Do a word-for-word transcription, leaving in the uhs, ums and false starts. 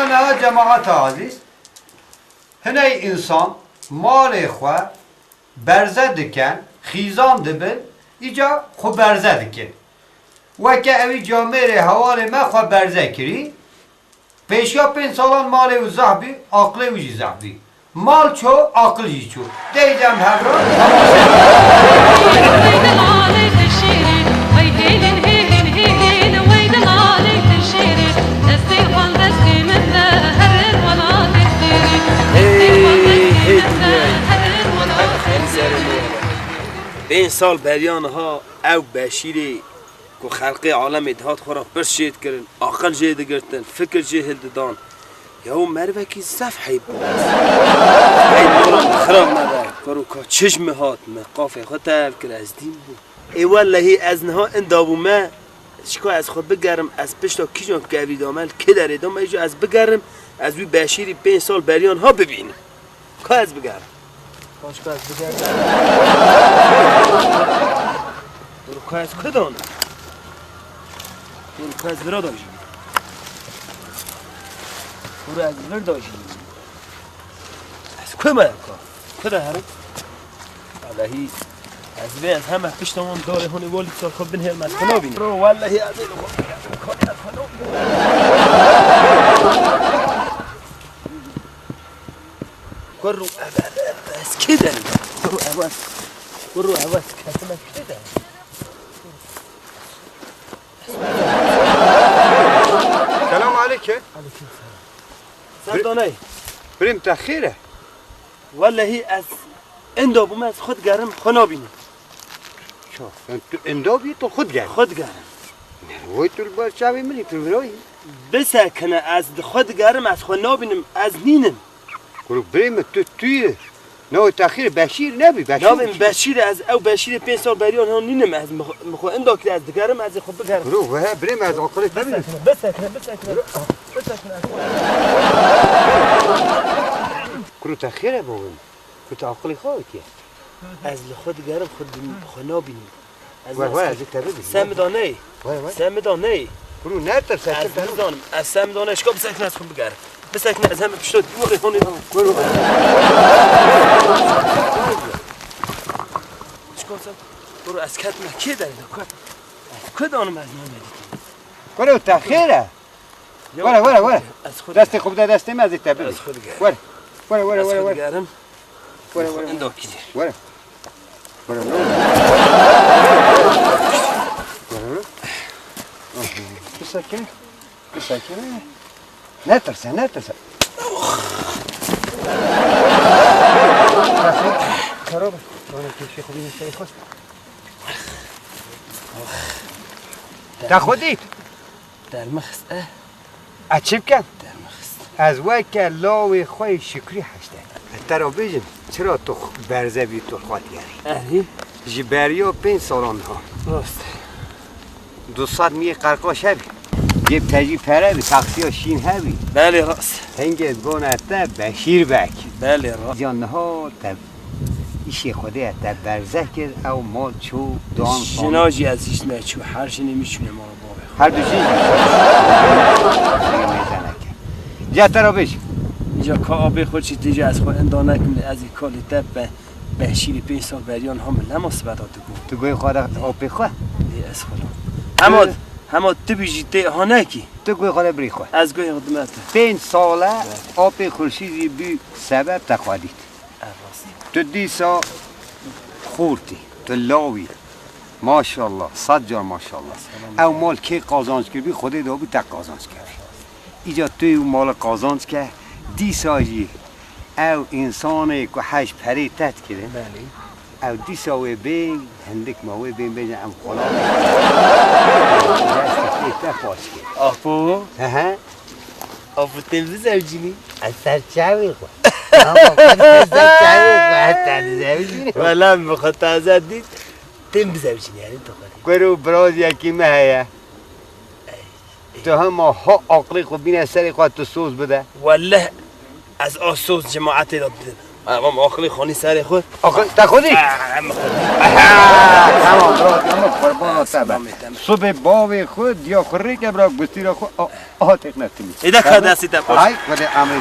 Niha cemaeta azîz, hiney însan malê xwe berze dikin, xîzan dibin, îca xwe berze dikin. Weke ewî camêrê hevalê me xwe berze kirî, pêşiya pênc salan malê wî zehf bî, aqilê wî jî zehf bî. Mal ço, aqil jî ço. Dey dem hev re, temaşe. Hey, hey, dinya. Pênc sal beriya niha ew Beşîrê ku xelqê alemê dihat xwe re pirs jê dikirin, aqil jê digirtin, fikir jê hildidan. Ya û merivekî zef heyb bû. Hey, mala min xirab nebe. Karo ka çi ji min hat, min qafê xwe tev kir, ez dîn bûm. Ê wellehî ez niha inda bûme, şika ez xwe bigerim, ez pişta kîjan kevrî dame, li kê derê dame, îja ez bigerim, ez wî Beşîrî pênc sal beriyan ha bibînim. Ka ez bigerim. Ka şika ez bigerim. Dur, ka ez ku dana? Dur, ka ez vira da jî. Dur, ez vir da jî. Ez ku me ka? Ku de herim? Wellehî, ez vê ez heme pişta wan darê hûnê walî sar xwe binhêlim, ez xwe nabînim. Bro, wellehî ez ê li xwe, ez xwe nabînim. Kurro, ev, ev, ev, ez kê derim? Kurro, ev, ez, kurro, ev, ez ketime kê derim? Selam aleyke. Aleyküm selam. Sen Bir- danay. Birêm te xêr e? Wellehî ez inda bûme, ez xwe digerim, xwe nabînim. Ça, sen tu inda bî, tu xwe digerim? Xwe digerim. Ne, woy tu li ber çavê min î, tu virayî. Bisekine, ez di xwe digerim, ez xwe nabînim, ez nînim. Kuruk birê min, tu, tu yî. Navê te xêr Beşîr nebî, Beşîr Navê min çi? Beşîr e, ez ew Beşîrê pênc sal beriyan han nînim, ez mi xwe, mi xwe inda kir, ez digerim, ez ê xwe bigerim. Kuruk, we birê min, ez aqilê te bînim. Bisekine, bisekine, bisekine. Bisekine. Kuruk te xêr e bavê min? Kuruk te aqilê xwe avêtiye? Ez li xwe digerim, xwe di-, xwe nabînim. Ez Were, were, ez ê te bibînim. Sen mi da ney? Were, were. Sen mi da ney? Kuru, netirse, Ez tirse. Nizanim. Ez sen mi da ney? Şka bisekine ez xwe bigerim. Bisekine ez heme pişta dîwarê honê da. Kuru. Şka sen? Kuru, ez ketime kê derê da? Ez ku danim ez namedî? Kuru, te xêr e? Were, were, were. Ez xwe Destê xwe bide destê me, ez ê te bibî. Ez xwe digerim. Were. Were, were, Ez were, xwe were. digerim. Were, were, were. Endo kî. Were. Were, were. Were, were. Bisekine. Bisekine. Netirse, netirse. Kero be. Bana kêşê xwe bîne serê xwe. Te xwe dît? Dermixist, e? Ez çi bikim? Dermixist. Ez weke lawê xwe yê Şikrî heşte. Ez te ra bêjim, çira tu berze bî, tu xwe digerî? Erê. Ji beriya pênc salan niha. Rast. Du sed miyê qerqaş hebî. Cêb te jî pere bî, taksiya şîn hebî. Belê rast. Hingê gone te Beşîr Bek. Belê rast. Can niha te Îşê Xwedê ye, te berze kir, ew mal çû, dan Jina jî ez hîç neçû, her jinê min çûne mala bavê xwe. Her du jin jî mêze neke. Ca te ra bêj. Îca ka apê xwe çî tê jî ez xwe inda nekim, ez ê kalê te be, Beşîrê pênc sal beriyan ha min lema sibeta tu got. Tu guhê xwe de apê xwe? Ê, ez xwe lo. Hema, Ee? hema tu bî jî tê ha nekî. Tu guhê xwe de birî xwe. Ez guhê xwe dime te. Pênc sal e, Evet. apê Xurşîdî bî sebeb te xwe dît. Ev rast e. Tu dîsa xort î, tu law î. Maşallah, sed car maşallah. Selam. Ew mal kê qazanc kiribî, Xwedê dabû te qazanc kiribî. Îca tu yê mala qazanc ke, dîsa jî ew însanê ku hej perê te dikirin, Belê. ew dîsa wê bên, hindik ma wê bên bêjin em xulamê. Destê te paç kir. Apo. He he. Apo, tên bizewcînî? Ez ser çavê xwe. Ama xwe ser çavê xwe, ez te dizewcînim. Wela min xwe taze dît. Tên bizewcînî, yanî tu xwe dît. Kuro biraz yekî me heye. Tu hema ha aqilê xwe bîne serê xwe, tu soz bide. Welleh, ez a soz cemaetê de didim. Tamam, aqilî xanî serê xwe. Axir te xwedî? Ah, em- Tamam, bira, tamam, qurbana te be. Tamam, tamam. Subê bavê xwe, diya xwe rêke bira, gustîra xwe, a- aha têxine timî. Ê de ka destî te paş. Ay, xwedê amê.